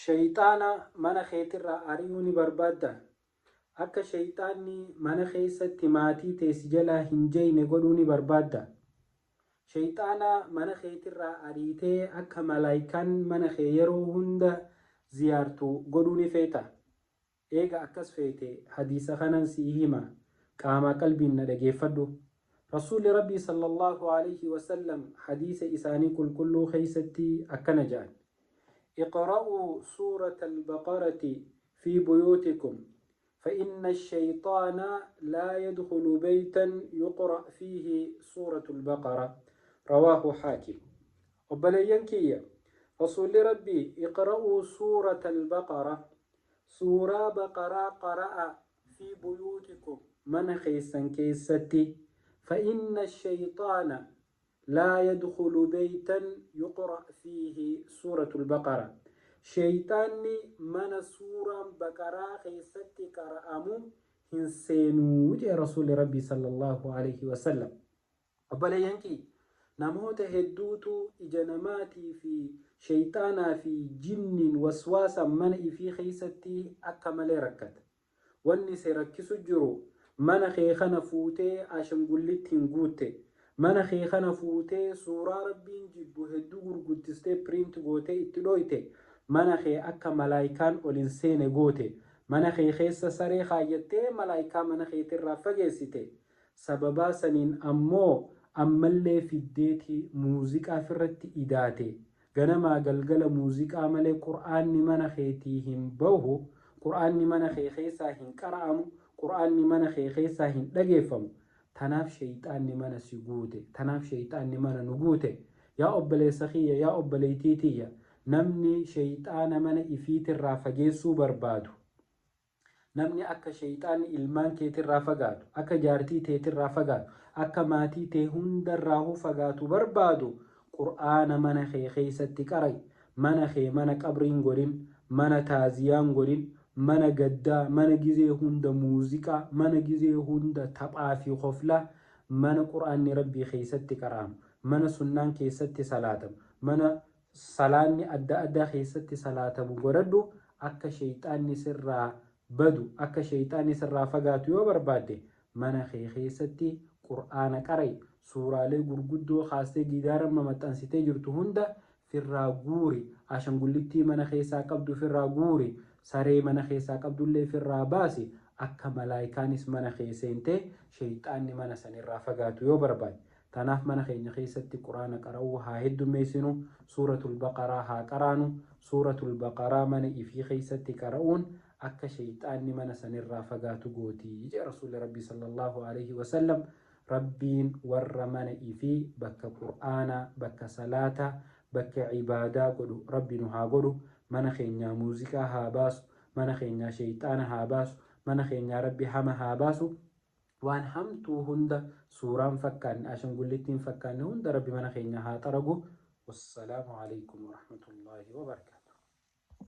Sheyxaana mana keetirraa ari'uu ni barbaaddaa? Akka sheyxaanni mana keessatti maatii tee si jalaa hin jeeyne godhuu ni barbaaddaa? Sheyxaana mana keetirraa ariitee akka malaaykaan mana kee yeroo hunda ziyaartu godhuu ni feetaa? Eega akkas feete hadiisa kanan sii hima qaamaa qalbiin na dhageeffadhu. Rasuulli Rabbii sallallaahu aleyhi wasallam hadiisa isaanii qulqulluu keeysatti akkana ja'an, Iqra'uu suurata albaqarati fii buyuutikum fa inna asheyxaana laa yadkhulu beytan yuqra' fiihi suuratu albaqara. Rawaahu Haakim. Obboleeyyan kiyya, Rasuulli Rabbii iqra'uu suurata albaqara Suuraa Baqaraa qara'aa, fii buyuutikum, mana keessan keessatti, fa inna sheyxaana laa yadkhulu beytan yuqra' fiihi suuratul baqara, sheyxaanni mana suuraan baqaraa keessatti qara'amu hin seenu je'e Rasuulli Rabbii sallallaahu aleyhi wasallam. Obboleeyyan kiyya! Namoota hedduutu ija namaatii fi sheyxaanaa fi jinniin waswaasaan mana ifii keessatti akka malee rakkata. Wanni si rakkisu jiru mana kee kana fuutee ashangullittiin guutte. Mana kee kana fuutee suuraa Rabbiin jibbu hedduu gurguddistee print gootee itti dhooyte. Mana kee akka malaaykaan ol hin seene goote. Mana kee keessa saree kaayyattee malaaykaa mana keetirraa fageessite. Sababaa saniin ammoo ammallee fiddeeti muuziqaa firratti idaate. Ganamaa galgala muuziqaa malee Qur'aanni mana keetii hin bahu, Qur'aanni mana kee keessaa hin qara'amu, Qur'aanni mana kee keessaa hin dhageeffamu. Tanaaf sheyxaanni mana si guute. Tanaaf sheyxaanni mana nu guute. Yaa obboleessa kiyya, yaa obboleeytii tiyya, namni sheyxaana mana ifiitirraa fageessuu barbaadu, Namni akka sheyxaanni ilmaan keetirraa fagaatu, akka jaartii teetirraa fagaatu, akka maatii tee hundarraahuu fagaatu barbaadu, Qur'aana mana kee keessatti qara'i. Mana kee mana qabrii hin godhin, mana taaziyaa hin godhin, mana gaddaa, mana gizee hunda muuziqaa, mana gizee hunda taphaa fi koflaa, mana Qur'aanni Rabbii keessatti qara'amu, mana sunnaan keessatti salaatamu, mana salaanni adda addaa keessatti salaatamu godhadhu akka sheyxaanni sirraa badu akka sheyxaanni sirraa fagaatu yoo barbaadde mana kee keessatti qur'aana qara'i suuraalee gurguddoo kaastee gidaara mamaxxansitee jirtu hunda firraa guuri ashangullittii mana keessaa qabdu firraa guuri saree mana keessaa qabdullee firraa baasi akka malaaykaanis mana kee seentee sheyxaanni mana sanirraa fagaatu yoo barbaadde Tanaaf mana keenya keessatti Qur'aana qara'uu haa heddummeessinu, Suuratul Baqaraa haa qaraanu, Suuratul Baqaraa mana ifii keessatti qara'uun akka sheyxaanni mana sanirraa fagaatu gooti je'e Rasuulli Rabbii sallallaahu aleyhi wasallam. Rabbiin warra mana ifii bakka Qur'aanaa, bakka salaataa, bakka ibaadaa godhu Rabbi nu haa godhu. Mana keenyaa muuziqaa haa baasu, mana keenyaa sheyxaana haa baasu, mana keenyaa Rabbi hama haa baasu. Waan hamtuu hunda suuraan fakkaanne ashangullittiin fakkaanne hunda rabbi mana keenya haa xaragu wassalaamu aleykum warahmatullaahi wabarakaatu.